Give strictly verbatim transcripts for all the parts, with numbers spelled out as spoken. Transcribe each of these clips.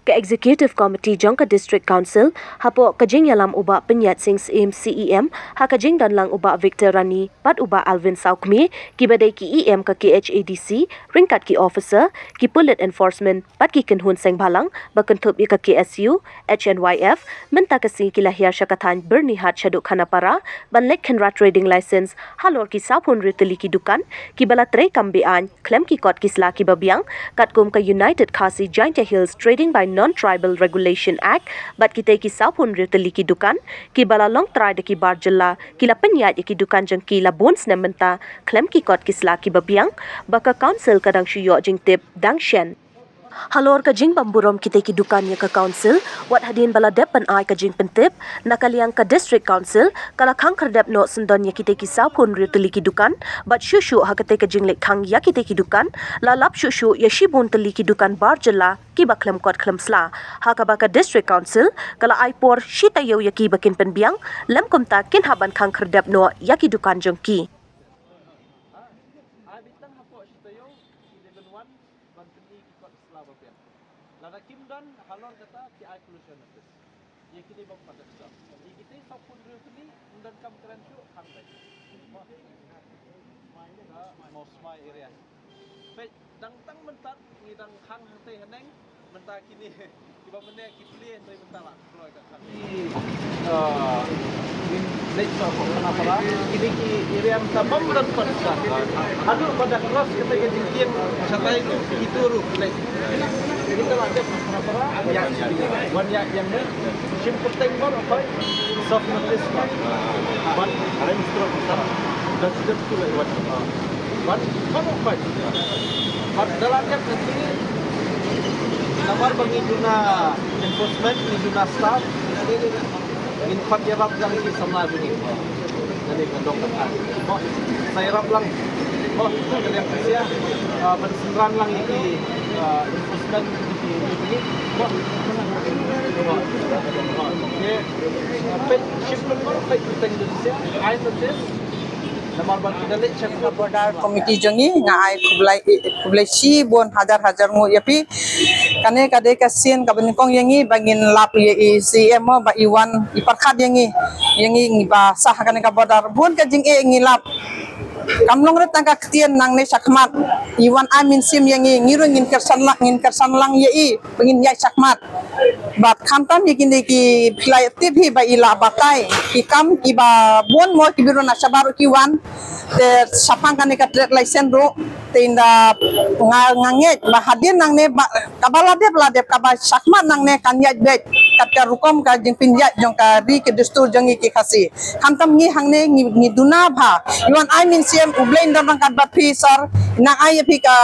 Ka Executive Committee jong ka District Council hapoh ka jingïalam u Bah Pynïaid Sing Syiem C E M, ha ka jingdon lang u Bah Victor Rani bad u Bah Alvin Sawkmie, kiba dei ki E M ka K H A D C, ryngkat ki officer, ki pulit enforcement bad ki kynhun seng bhalang ba kynthup ïa ka K S U, H N Y F, mynta ka sngi ki la hiar sha ka thaiñ Byrnihat shaduh Khanapara ban leit khynra trading license halor ki sawphew hynriew tylli ki dukan kiba la trei kam be-aiñ khlem ki kot ki sla kiba biang, katkum ka United Khasi Jaintia Hills Trading by Non-Tribal Regulation Act, bad kitei ki sawphew hynriew tylli ki dukan kiba la long trai da ki bar jylla, ki la pynïaid ïa ki dukan jong ki la bun snem mynta khlem ki kot ki sla kiba biang, ba ka Council ka dang shu ïoh jingtip dang shen. Halor ka jingbymburom kitei ki dukan ïa ka Council, wat hadien ba la dep ban ai ka jingpyntip, na ka liang ka District Council ka la khang khyrdep noh syndon ïa kitei ki sawphew hynriew tylli ki dukan, bad shuh shuh ha katei ka jingleit khang ïa kitei ki dukan, la lap shuh shuh ïa shibun tylli ki dukan bar jylla kiba khlem kot khlem sla, ha kaba ka District Council ka la ai por shi taïew ïa ki ba kin pynbiang, lym kumta kin hap ban khang khyrdep noh ïa ki dukan jong ki. Ai beit tang hapoh shi taïew, ki dei ban wan ban pyni ki kot sla ba biang. Lada kim don halor kata ki ai closure notice. Ïa kine bym pat da sdang. Ïa kite sawphew hynriew tylli, ym don kam kren shuh, khang beit. Ka Mawsmai area. Peit, dang tang mynta ngi dang khang hangtei haneng, mynta kine kiba mynne ki plie hynrei mynta la kloi ka khang. Ki, ah, leit sha Khanapara, kine ki area mynta bym don pat sdang. Haduh ba da cross kata ka jingkieng shatai tu, itu ruh leit. Kita la dep Khanapara, ïa, wan ïa ïa ne. Shim kyrteng baroh khoit, serve notice ba. Ban, da sdep tu leit wan. Ban, baroh khoit. Ban, da la dep nanti, namar ba ngi duna enforcement, ngi duna staff, ngin pat ïarap lang ki samla jong ngi. Nani ka dong ka thang. Mo, sa ïarap lang. Mo, ka liang ka sia. Ah, ban synran lang ïa ki, ah, enforcement ïa ki, ïa ki. Mo. Mo. Mo. Ye. Peit, shim lang mo, peit, peit, peit, ai notice. Namar ba ki da leit check. Ka border committee jong ngi nga ai khublei, khublei shibun hajar hajar nguh ïa phi. Kane ka dei ka sien kaba nyngkong ïa ngi ba ngin lap ïa i C M mo ba i wan i pyrkhat ïa ngi, ïa ngi ngi ba sah kane ka border. Bun ka jingeh ngi lap. Kam long re tang ka ktien nangne shakhmat. I wan ai mynsiem ïa ngi, ngi ruh ngin kyrshan lang, ngin kyrshan lang ïa i ba ngin ïaid shakhmat. Bad khamtam ïa kine ki phi la tip hi ba i la batai ki kam kiba bun mo ki briew na shabar ruh ki wan. Te shaphang kane ka trade license ruh te ynda nga, nga ngeit ba hadien nangne ba kaba la dep la dep kaba shakhmat nangne kan ïaid beit kat ka rukom ka jingpynïaid jong ka ri ka dustur jong ngi ki Khasi. Khamtam ngi hangne ngi, ngi duna bha. I wan ai mynsiem, U Blei un don ryngkat bad phi sir. Nang ai ïa phi ka,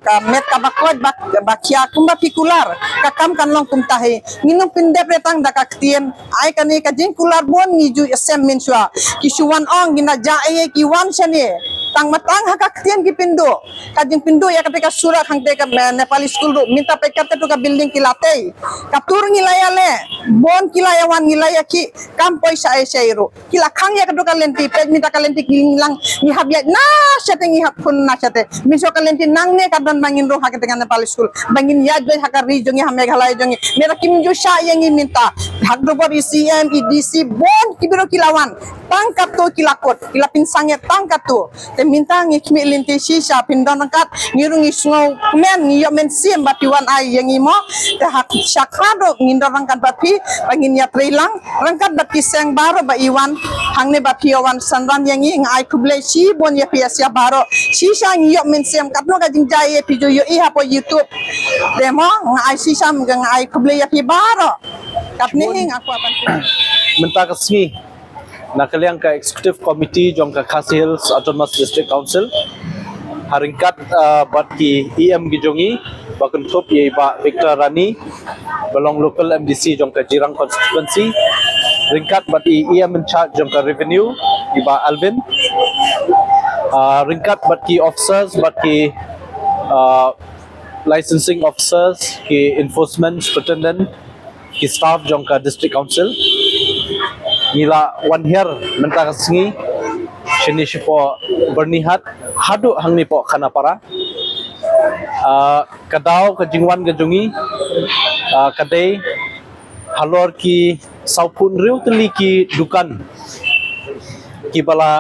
ka met kaba koit ba, ba khia kumba phi kular. Ka kam kan long kumta hi. Ngin ym pyndep re tang da ka ktien. Ai kane ka jingkular bun ngi ju ïashem mynshuwa. Ki shu wan ong ngi na ja ei ei ki wan shane. Tang ma tang ha ka ktien ki pynduh. Ka jingpynduh ïa kata ka surat hangta ka, eh, Nepali school ruh. Mynta peit kata tu ka building ki la tei. Ka tur ngi la ïaleh. Bun ki la ïawan ngi la ïakhih. Kam poi sha ei sha ei ruh. Ki la khang ïa kata ka lynti, peit mynta ka lynti ki lang, ngi hap ïaid na shate, ngi hap khun na shate. Mynshuwa ka lynti nangne ka don ba ngin rung ha kata ka Nepali school. Ba ngin ïaid beit ha ka ri jong ngi ha Meghalaya jong ngi. Mynta kim ju shah ïa ngi mynta. Hak dubor i C M, i D C, bun ki briew ki la wan. Tang katu ki la kut, ki la pynsangeh tang katu. Te mynta ngi khmih lynti shisha phin don ryngkat, ngi ruh ngi sngew kmen, ngi ïoh mynsiem ba phi wan ai ïa ngi mo. Te ha sha khmat ruh ngin don ryngkat bad phi, ba ngin ïatrei lang ryngkat bad ki seng baroh ba i wan hangne ba phi ïa wan synran ïa ngi. Nga ai khublei shibun ïa phi ïa sha baroh. Shisha ngi ïoh mynsiem katno ka jingjia ïa phi ju ïohi hapoh YouTube. Te mo nga ai shisha nga ai khublei ïa phi baroh. Katne hi nga kwah ban phi. Mynta ka sngi na ka liang ka Executive Committee jong ka Khasi Hills Autonomous District Council, ha ryngkat, ah, bad ki E M ki jong ngi, ba kynthup ïa i Bah Victor Rani, ba long local M D C jong ka Jirang constituency, ryngkat bad i E M in charge jong ka Revenue, i Bah Alvin, ah, ryngkat bad ki officers, bad ki, ah, licensing officers, ki enforcement superintendent, ki staff jong ka District Council. Ngi la wan hiar mynta ka sngi Kine shapoh Byrnihat haduh hangne poh Khanapara. Ah, ka daw ka jingwan ka jong ngi, ah, ka dei halor ki sawphew hynriew tylli ki dukan kiba la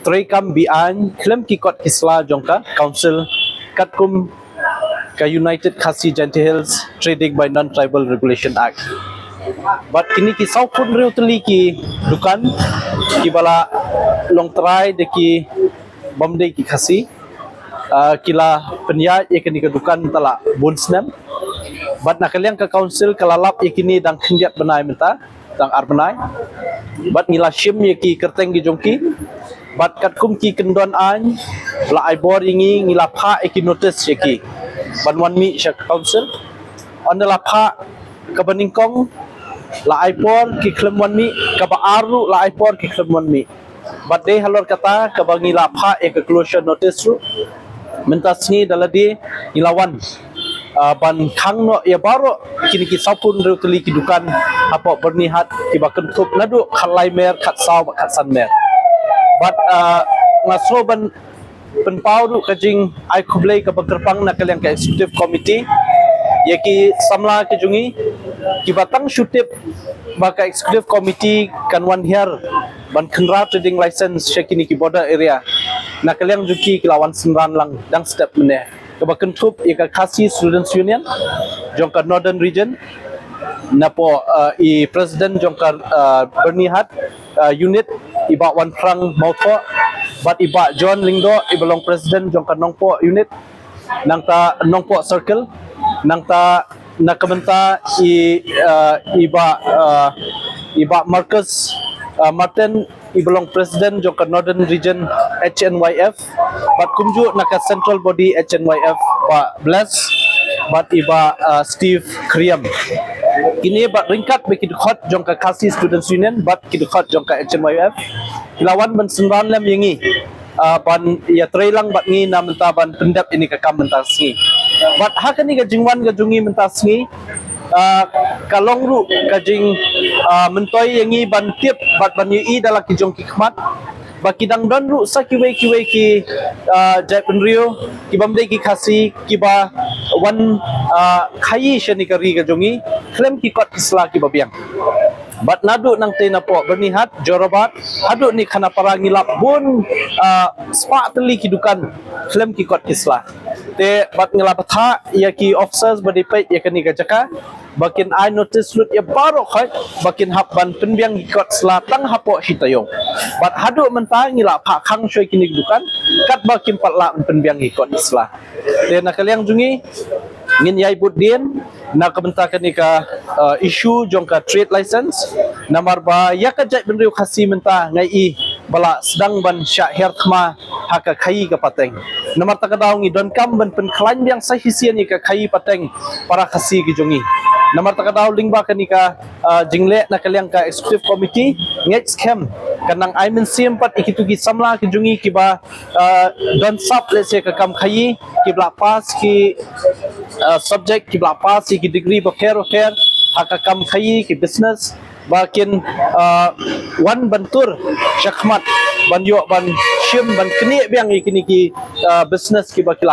trei kam be-aiñ khlem ki kot ki sla jong ka council, katkum ka United Khasi Jaintia Hills Trading by Non-Tribal Regulation Act. Bad kine ki sawphew hynriew tylli ki dukan kiba la long trai da ki bym dei ki Khasi, ah, ki la pynïaid ïa kine ki dukan te la bun snem. Bad na ka liang ka council ka la lap ïa kine dang khyndiat bnai mynta, dang ar bnai. Bad ngi la shim ïa ki kyrteng ki jong ki. Bad katkum ki kyndon aiñ la ai bor ïa ngi, ngi la phah ïa ki notice ïa ki ban wan mih sha council. Ynda la phah kaba nyngkong la ai por ki khlem wan mih, kaba ar ruh la ai por ki khlem wan mih. Bad dei halor kata kaba ngi la phah ïa ka closure notice ruh. Mynta sngi da lade ngi la wan, ah, ban khang noh ïa baroh kine ki sawphew hynriew tylli ki dukan hapoh Byrnihat kiba kynthup naduh khatlai mer, khatsaw bad khatsan mer. Bad, ah, nga sngew ban pynpaw ruh ka jingai khublei kaba kyrpang na ka liang ka executive committee ïa ki samla ki jong ngi kiba tang shu tip ba ka executive committee kan wan hiar ban khynra trading license sha kine ki border area. Na ka liang jong ki ki la wan synran lang dang step mynne, kaba kynthup ïa ka Khasi Students Union jong ka Northern Region, napoh, ah, i president jong ka, ah, Byrnihat, ah, unit, i Bah Wanphrang Mawthoh, bad i Bah John Lyngdoh iba long president jong ka Nongpoh unit, nangta Nongpoh circle, nangta na ka bynta i, ah, i Bah, ah, i Bah Marcus, ah, Martin iba long president jong ka Northern Region H N Y F, bad kumjuh na ka central body H N Y F Bah Bless bad i Bah, ah, Steve Kriam. Kine bad ryngkat bad ki dkhot jong ka Khasi Students Union bad ki dkhot jong ka H N Y F ki la wan ban synran lem ïa ngi, ah, ban ïatrei lang bad ngi na mynta ban pyndep ïa kane ka kam mynta sngi. Bad ha kane ka jingwan ka jong ngi mynta sngi, ah, ka long ruh ka jing, ah, myntoi ïa ngi ban tip bad ban ïohi da la ki jong ki khmat ba ki dang don ruh sa kiwei kiwei ki, ah, jaitbynriew ki bym dei ki Khasi kiba wan, ah, khaïi sha kane ka ri ka jong ngi khlem ki kot ki sla kiba biang. Bad naduh nangtei napoh Byrnihat, Jorabat haduh ne Khanapara ngi lap bun, ah, spah tylli ki dukan khlem ki kot ki sla. Te bad nga la bthah ïa ki officers ba dei peit ïa kane ka jaka ba kin ai notice lut ïa baroh khoit ba kin hap ban pynbiang ki kot sla tang hapoh shi taïew. Bad haduh mynta ngi la phah khang shuwa ïa kine ki dukan katba kim pat lah ban pynbiang ki kot sla. Te na ka liang jong ngi ngin ïai bud dien na ka bynta kane ka, uh, issue jong ka trade license. Namar ba ïa ka jaitbynriew Khasi mynta nga i ba la sdang ban shah hiar thma ha ka khaïi ka pateng. Namar kata ka daw ngi donkam ban pynkhlaiñ biang sa shisien ïa ka khaïi pateng para Khasi ki jong ngi. Namar kata ka daw lyngba kane ka, ah, jingleh na ka liang ka executive committee, ngeit skhem kan nang ai mynsiem pat ïa kito ki samla ki jong ngi kiba, ah, don sap lehse ka kam khaïi, kiba la pass ki, ah, subject, kiba la pass ïa ki degree bapher bapher ha ka kam khaïi, ki business, ba kin, ah, wan ban tur shakhmat ban ïoh ban shim ban knieh biang ïa kine ki, ah, business kiba ki la.